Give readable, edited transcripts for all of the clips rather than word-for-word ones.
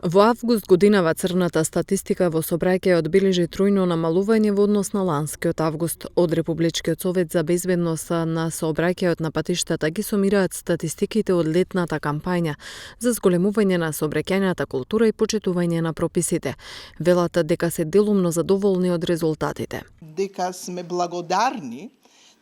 Во август годинава црната статистика во сообраќајот бележи тројно намалување во однос на ланскиот август. Од Републичкиот совет за безбедност на сообраќајот на патиштата ги сумираат статистиките од летната кампања за зголемување на сообраќајната култура и почитување на прописите. Велат дека се делумно задоволни од резултатите. Дека сме благодарни,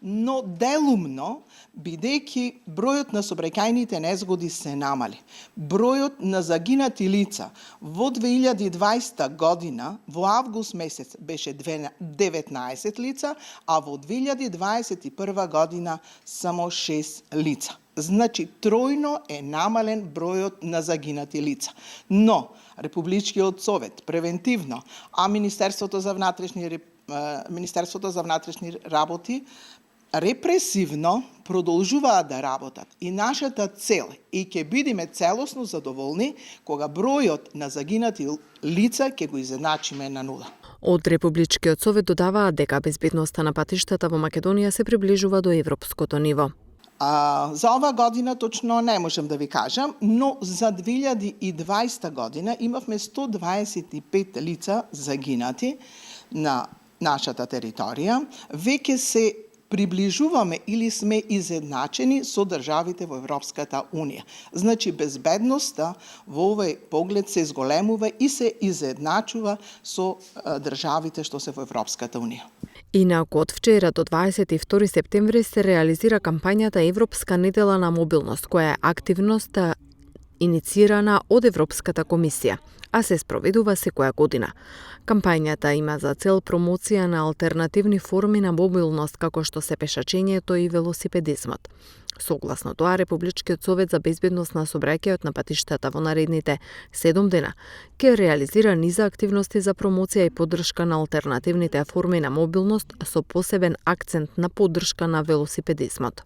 но делумно, бидејќи бројот на сообраќајните незгоди се намали. Бројот на загинати лица во 2020 година, во август месец, беше 19 лица, а во 2021 година само 6 лица. Значи, тројно е намален бројот на загинати лица. Но, Републичкиот совет, превентивно, а Министерството за внатрешни работи, репресивно продолжуваат да работат. И нашата цел, и ќе бидеме целосно задоволни, кога бројот на загинати лица ќе го изедначиме на нула. Од Републичкиот совет додаваат дека безбедноста на патиштата во Македонија се приближува до европското ниво. За ова година точно не можам да ви кажам, но за 2020 година имавме 125 лица загинати на нашата територија. Веќе се приближуваме или сме изедначени со државите во Европската Унија. Значи, безбедноста во овој поглед се зголемува и се изедначува со државите што се во Европската Унија. Инаку од вчера до 22 септември се реализира кампањата Европска недела на мобилност, која е активност инициирана од Европската комисија, а се спроведува секоја година. Кампањата има за цел промоција на алтернативни форми на мобилност, како што се пешачењето и велосипедизмот. Согласно тоа, Републичкиот совет за безбедност на сообраќајот на патиштата во наредните 7 дена ќе реализира низа активности за промоција и поддршка на алтернативните форми на мобилност со посебен акцент на поддршка на велосипедизмот.